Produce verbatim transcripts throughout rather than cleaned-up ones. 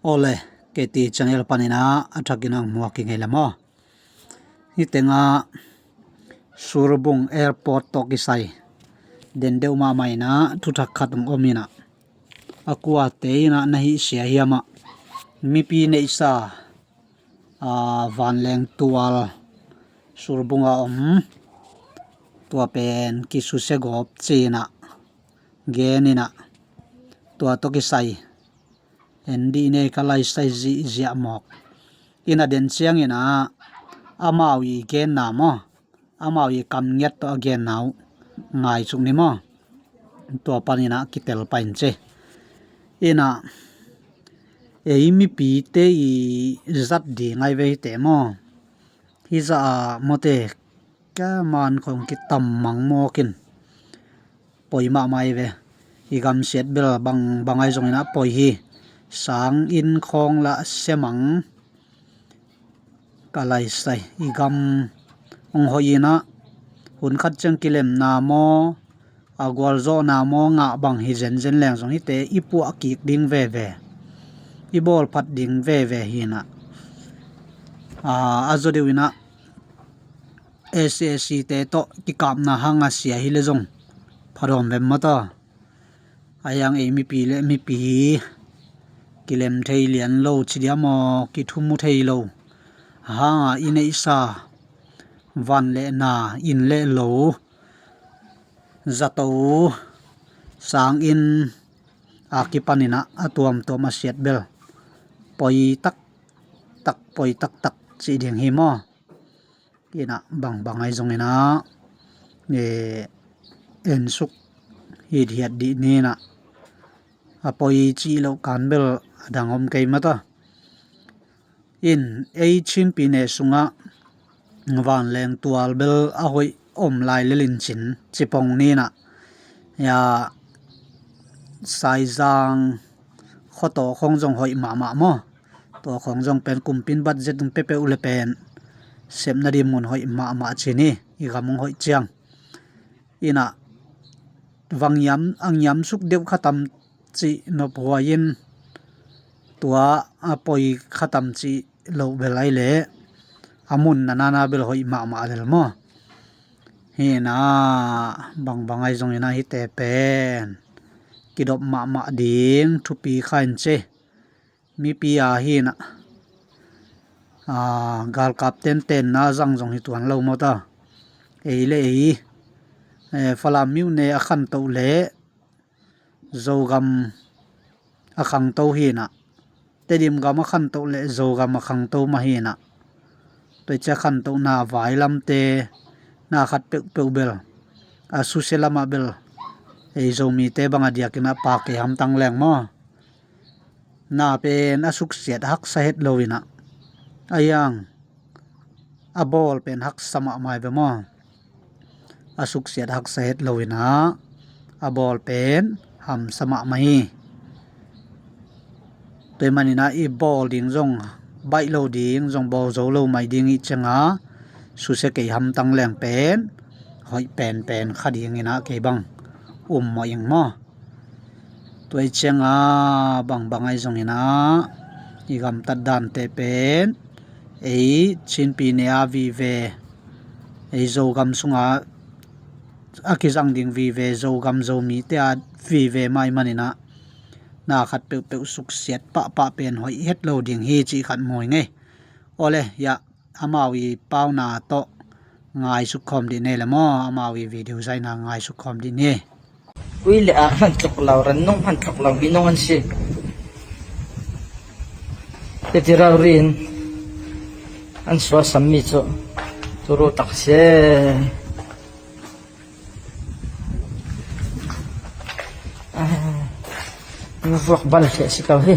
Awle, K T channel panin ah a thakin ang muak i ngei le maw? Hih tengah Surbung Airport tawh kisai den deuh mahmah in ah thuthak khat hong om in ah, a kuate in ah na hih sia hiam ah, mipi neihsa, aa, vanleng tual Surbung a om, tua pen kisusia gawp ci-in ah gen in ah, tua tawh kisai en dih ni ei, ka laisai zihziah mawk. In ah den ciangin ah amau i genna maw, amau i kam ngiat tawh a genna uh ngaisuk ni maw? Tua panin ah kitel pah in ci. In ah ei mipite i zat ding ai ve hihte maw? Hih zah a mawte, ka man khong kitam mang mawk in, poi mahmah ai ve. I gamsiat bel bangbang ai zongin ah poi hi. Sang inn khawng lah sia mang. Ka laisai, i gam hong hoih in ah, hun khat ciang kilemna maw, a gualzawhna maw ngah bang hi zenzen leng zong, hihte i puah kik ding veve, i bawlphat ding veve hi in ah, aa, a zaw deuh in ah S A C te tawh kikapna hang a sia hi le zong pha dawm vem maw ta? A hiang ei mipi le mipi kilem thei lian lo ci diam aw, kithum uh thei lo. A hang a i neihsa van le na, inn le lo, zato, sang inn a kipan in ah a tuamtuam a siat bel poi taktak, poi taktak cih ding hi maw? In ah bangbang ai zongin ah, e, ensuk hithiat dih ni in ah, a poi cih loh kan bel a dang om kei maw ta? In ei Chin pyine sungah vanleng tual bel a hoih om lai lel in cin, cipong ni in ah, ya, Saizang khuataw khong zong hoih mahmah maw? Tua khong zong pen kumpi in budget hong pia peuh le pen sepna ding mun hoih mahmah ci ni, i gam hong hoih ciang. In ah vangiam, a ngiamsuk deuh kha tam cih nophuai in, tua a poi kha tam cih loh bel ai leh a mun na nana bel hoih mahmah lel maw? Hi in ah bangbang ai zongin ah hihte pen kidop mahmah ding thupi kha in ci. Mipi a hi in ah, aa, galkap tentenna zang zong hi tuan lo maw ta? Ei le ei, e, Falam myone a khantoh le Zogam a khangto hi in ah, Tedim gam a khantoh le Zogam a khangto mah hi in ah, tua i cia khantohna vai lamte na khat peuhpeuh bel a susia lamah bel ei Zomite bang a diakin ah pha kei hamtang leng maw? Na pen a suksiat haksa het lo in ah, a hiang a bawl pen haksa mahmah ai ve maw? A suksiat haksa het lo in ah a bawl pen hamsa mahmah hi. Tua ahih manin ah i bawl ding zong baih lo ding, zong bawl zo lo mai ding i cih ciangin ah susia kei hamtang leng pen hoih penpen kha ding in ah kei bang um mawh ing maw? Tua i cih ciangin ah bangbang ai zongin ah i gamtat dante pen ei Chin pyine a vive, ei Zogam sungah a kizang ding vive, Zogam Zomite a vive mah ahih manin ah na khat peuhpeuh suksiat pahpah pen hoih het lo ding hi cih khat mu ing ei. Awle, ya, amau i pauna tawh ngaisuk khawm dih ni ei le maw, amau i video zaihna ngaisuk khawm dih ni ei. Ui le ah hman tluk lo, ran nung hman tluk lo hi nung an si. Teti rau rin an suasam mi cu turu tak si. Ah, vuak bal hleh si ko hi.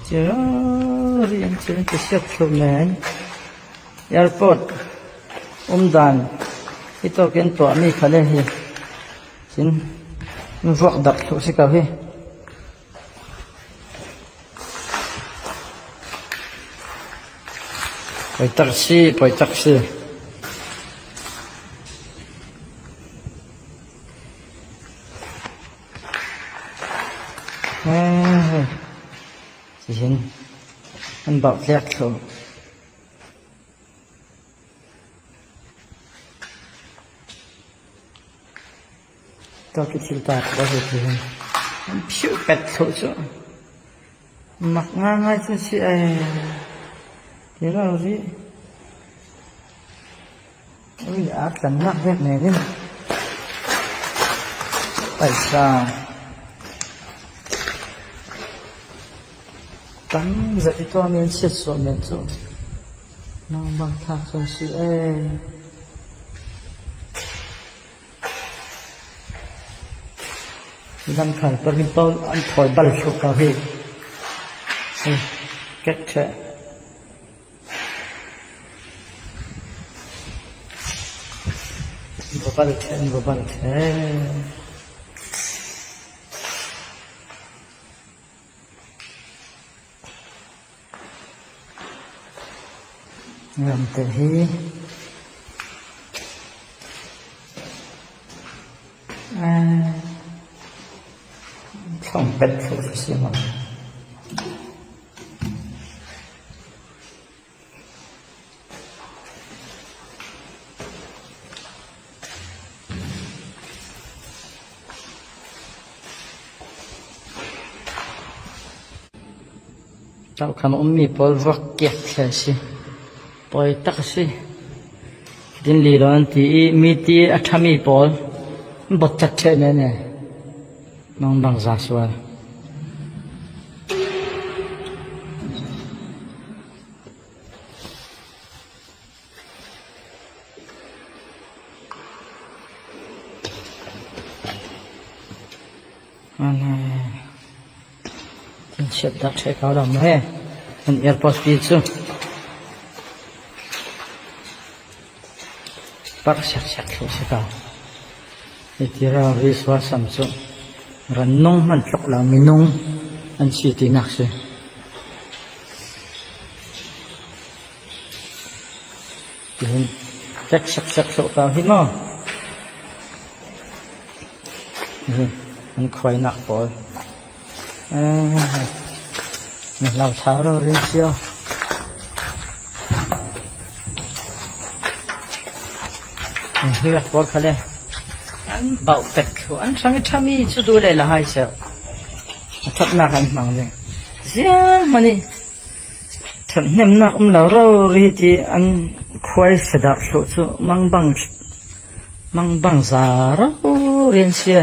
Ciri an ciri kisiat thluh men. Airport umdan hi tawkin tuahmi kha le hi. Cin vuak dak thluh si ko hi. Poi taxi, poi taxi. Eh, ci hin an bauh tlek thlo. Tua kithil ta thlo hi ci hin an phiu pet thlo cu. Mak ngaingai cu si ai. Ti lo rih. Ui, a tlannak vek ne ding. Paisa tam zat i tuah men siatsuah men cu. Nang bang thak cun si e. Lam thai parin pawl an thawi bal hluk ka hi. Kek ṭheh. Vabal ṭheh, vabal ṭheh. Ngamte hi. Thong pet thuk si maw. Taukham a ummi pawl vok kiak thei si. Pawi tak a si. Din li lo an ti i mi ti a ṭhami pawl bot cat ṭheh men e. Nong bang za sual. Tin siat dak ṭheh kau lam he. An airport pi cu. Par siaksiak thluh si kau. Hiti ralri sual sam cu ran nung hman tluk lo minung an si tinak si. Tihin tek siaksiak thluh kau hi maw? An khuainak pawl. Na lau thau rori cio. An hilak pawl kha le an bauh pek thluh an hrang i ṭhami cu duh le la hai cio. A ṭhatnak an hmang ding ziang mani. Ṭhathnemnak um lo rori ti an khuai sadak thluh cu mangbang mangbang za rori an sia.